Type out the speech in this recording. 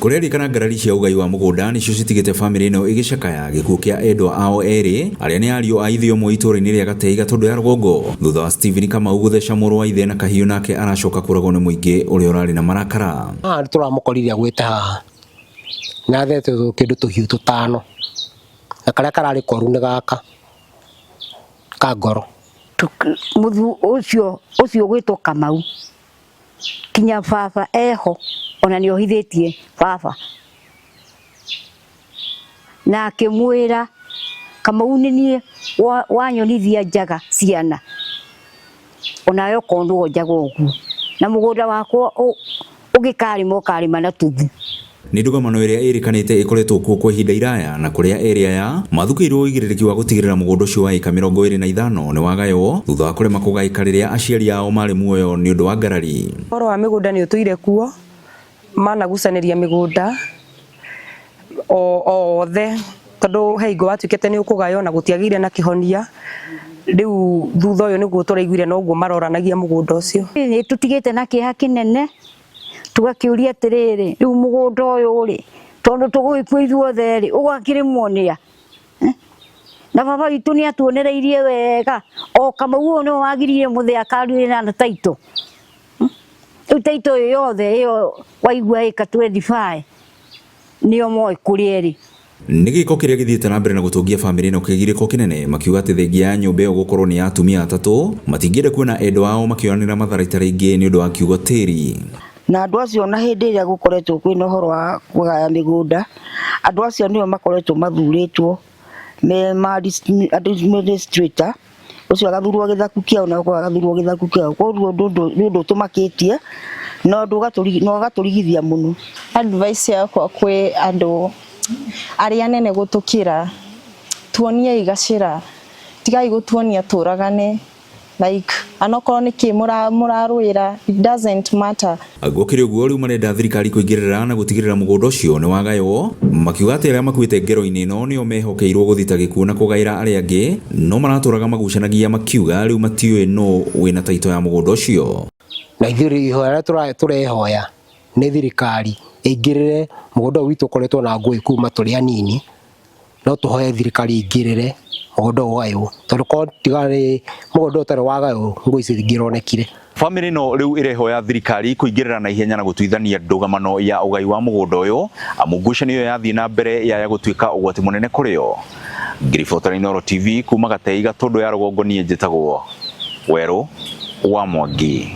Kũrerĩkana ngarari cia ũgai wa mũgũnda nĩcio citigĩte bamĩrĩ ĩno ĩgĩcakaya gĩkuũ kĩa endwa ao erĩ arĩa nĩ ariũ a ithe ũmwe itũũra-inĩ rĩa Gatei Gatũndũ ya rũgongo thutha wa Stephen Kamau gũtheca mũrũ wa ithe na kahiũ nake aracoka kũragwo nĩ mũingĩ ũrĩa ũrarĩ na marakara. Haha tũramũkorire agwĩte haha na athete kĩndũ tũhiũ tũtano na karĩa kararĩ koru nĩ gaka ka ngoro. Mũthu ũcio ũcio ũgwĩtwo Kamau kinya baba eho ona nĩ ohithĩtie baba na akĩmwĩra Kamau nĩ niĩ wanyonithia njaga ciana onawe ũkonwo njaga ũguo na mũgũnda wakwa ũngĩkarĩma ũkarĩma na tuthi. Nĩ ndũgamano ĩrĩa ĩrĩkanĩte ĩkoretwo kuo kwa ihinda iraya na kũrĩa erĩ aya mathukĩirwo ũigĩrĩrĩki wa gũtigĩrĩra mũgũnda ũcio wa ĩka 25 nĩ wagaywo thutha wa kũrema kũgaĩka rĩrĩa aciari ao marĩ muoyo nĩ ũndũ wa ngarari. Ũhoro wa mĩgũnda nĩ ũtũire kuo, managucanĩria mĩgũnda o othe tondũ he hingo watuĩkĩte nĩ ũkũgaywo na gũtiagĩire na kĩhonia. Rĩu thutha ũyũ nĩguo tũraiguire noguo maroranagia mũgũnda ũcio. Nĩ tũtigĩte na kĩeha kĩnene tũgakĩũria atĩrĩrĩ, rĩu mũgũnda ũyũ rĩ, tondũ tũgũgĩkua ithuothe rĩ, ũgakĩrĩmwo nĩa? Na baba witũ nĩ atuonereirie wega o Kamau ũyũ nĩwe wagiririe mũthee akaruĩra na taitũ. Rĩu taitũ ĩyo yothe ĩyo waigua ĩka 25 nĩo moĩ kũrĩa ĩrĩ. Nĩ gĩko kĩrĩa gĩthiĩte na mbere na gũtũngia bamĩrĩ ĩno kĩgirĩko kĩnene makiuga atĩ thengia ya nyũmba ĩyo gũkorwo nĩ ya atumia atatũ matingĩenda kuona endwa ao makĩoyanĩra matharaita rĩngĩ nĩ ũndũ wa kiugo tĩri. Na andũ acio na hĩndĩ ĩrĩa gũkoretwo kwĩna ũhoro wa kũgaya mĩgũnda, andũ acio nĩo makoretwo mathurĩtwo me ma administrator, ũcio agathurwo gĩthaku kĩao na ũcio agathurwo gĩthaku kĩao. Koguo ũndũ nĩ ũndũ ũtũmakĩtie na ũndũ ũgatũrigithia mũno. Advice yakwa kwĩ andũ arĩa anene gũtũkĩra, tuoniei gacĩra, tigai gũtuonia tũragane, like anokorwo nĩ kĩ mũrarũĩra, it doesn't matter. Gũkĩrĩ ũguo rĩu marenda thirikari kũingĩrĩra na gũtigĩrĩra mũgũnda ũcio nĩ wagaywo makiuga atĩ arĩa makuĩte ngero-inĩ ĩno nĩo mehokeirwo gũthita gĩkuũ na kũgaĩra arĩa angĩ no maratũraga magucanagia makiuga rĩu matiũĩ nũ wĩna taito ya mũgũnda ũcio. Na ithuĩ ihoya rĩrĩa tũrehoya nĩ thirikari ĩingĩrĩre mũgũnda ũyũ witũ ũkoretwo na ngũĩ kuma tũrĩ anini, no tũhoe thirikari ĩingĩrĩre mũgũnda ũyũ ũgaywo tondũ korwo tiga nĩ mũgũnda ũyũ ũtarĩ wagaywo ngũĩ icio itingĩronekire. Bamĩrĩ ĩno rĩu ĩrehoya thirikari kũingĩrĩra na ihenya na gũtuithania ndũgamano ya ũgai wa mũgũnda ũyũ amu ngucanio ĩyo yathiĩ na mbere yaya gũtuĩka ũgwati mũnene kũrĩ o. Ngĩribotera Inooro TV kuma Gatei Gatũndũ ya rũgongo niĩ njĩtagwo Werũ wa Mwangi.